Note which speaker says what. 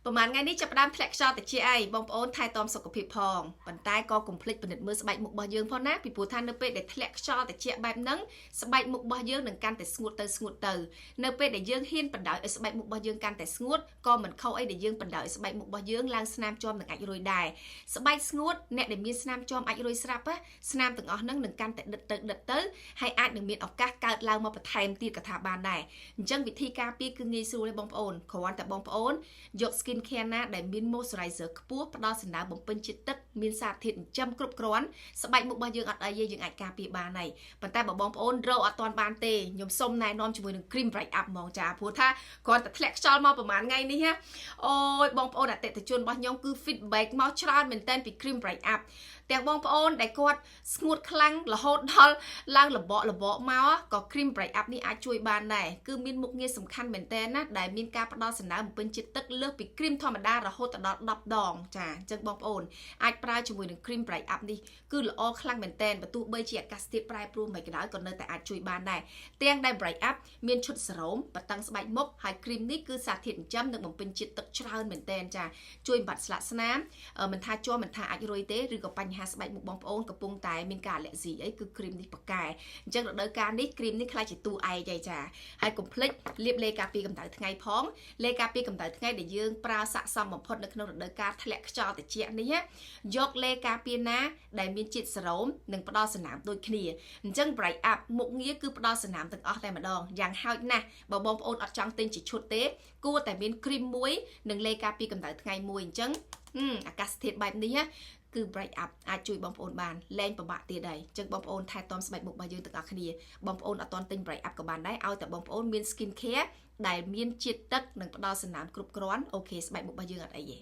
Speaker 1: ប្រហែលថ្ងៃនេះចាប់ផ្ដើមធ្លាក់ខ្យល់តិចអីបងប្អូនថែទាំសុខភាពផងប៉ុន្តែក៏កុំភ្លេចពិនិត្យមើលស្បែកមុខរបស់យើងផងណាពីព្រោះថានៅពេលដែលធ្លាក់ខ្យល់តិចបែបហ្នឹងស្បែកមុខរបស់យើងនឹងកាន់តែស្ងួតទៅស្ងួតទៅនៅពេលដែលយើងហ៊ានបណ្ដោយឲ្យស្បែកមុខរបស់យើងកាន់តែស្ងួតក៏មិនខុសអីដែលយើងបណ្ដោយឲ្យស្បែកមុខរបស់យើងឡើងស្នាមជាំនឹងអាចរុយដែរស្បែកស្ងួតអ្នកដែលមានស្នាមជាំអាចរុយស្រាប់ស្នាមទាំងអស់ហ្នឹងនឹងកាន់តែដិតទៅដិតទៅហើយអាចនឹងមានឱកាសកើតឡើងមកបន្ថែមទៀតក៏ថាបានដែរអញ្ចឹងវិធីការពារគឺងាយស្រួលទេបងប្អូនគ្រាន់តែបងប្អូនយក skin care ណាដែលមាន moisturizer ខ្ពស់ផ្ដល់សំណើមបំពេញជាតិទឹកមានសារធាតុចិញ្ចឹមគ្រប់គ្រាន់ស្បែកមុខរបស់យើងអត់អីទេយើងអាចការពារបានហើយប៉ុន្តែបើបងប្អូនរកអត់ទាន់បានទេខ្ញុំសូមណែនាំជាមួយនឹង cream bright up ហ្មងចាព្រោះថាគ្រាន់តែធ្លាក់ខ្យល់មកប្រហែលថ្ងៃនេះណាអូយបងប្អូនអតិថិជនរបស់ខ្ញុំគឺ feedback មកច្រើនមែនតើពី cream bright up ទាំងបងប្អូនដែលគាត់ស្ងួតខ្លាំងរហូតដល់ឡើងលបកលបកមកក៏ cream bright up នេះអាចជួយបានដែរគឺមានមុខងារសំខាន់មែនតើណាដែលមានការផ្ដល់សំណើមបំពេញជាតិទឹកលើសពី cream ធម្មតារហូតដល់10ដងចាអញ្ចឹងបងប្អូនអាចប្រើជាមួយនឹង cream bright up នេះគឺល្អខ្លាំងមែនតើបើទោះបីជាអាកាសធាតុប្រែប្រួលមិនក៏ដោយក៏នៅតែអាចជួយបានដែរទាំងដែល bright up មានឈុតសេរ៉ូមបតឹងស្បែកមុខហើយ cream នេះគឺសារធាតុចិញ្ចឹមនិងបំពេញជាតិទឹកច្រើនមែនតើចាជួយបំបាត់ស្លាកស្នាមមិនថាជាប់មិនថាអាចរុយទេឬក៏បញ្ហាស្បែកមុខបងប្អូនកំពុងតែមានការអាឡែស៊ីអីគឺ cream នេះប៉កែអញ្ចឹងរដូវកាលនេះ cream នេះក្លាយជាតួឯកហើយចាហើយកុំភ្លេចលាបឡេការពារកម្ដៅថ្ងៃផងឡេការពារកម្ដៅថ្ងៃដែលយើងប្រើស័ក្តិសមបំផុតនៅក្នុងរដូវកាលធ្លាក់ខ្យល់ត្រជាក់នេះយកឡេការពារណាដែលមានជាតិសេរ៉ូមនិងផ្ដល់សំណើមដូចគ្នាអញ្ចឹង bright up មុខងារគឺផ្ដល់សំណើមទាំងអស់តែម្ដងយ៉ាងហោចណាស់បើបងប្អូនអត់ចង់ទិញជាឈុតទេគួរតែមាន cream មួយនិងឡេការពារកម្ដៅថ្ងៃមួយអញ្ចឹងអាកាសធាតុបែបនេះគឺ bright up អាចជួយបងប្អូនបានលែងពិបាកទៀតហើយអញ្ចឹងបងប្អូនថែទាំស្បែកមុខរបស់យើងទាំងអស់គ្នាបងប្អូនអត់ទាន់ទិញ bright up ក៏បានដែរឲ្យតែបងប្អូនមាន skin care ដែលមានជាតិទឹកនិងផ្ដល់សំណើមគ្រប់គ្រាន់OK ស្បែកមុខរបស់យើងអត់អីទេ។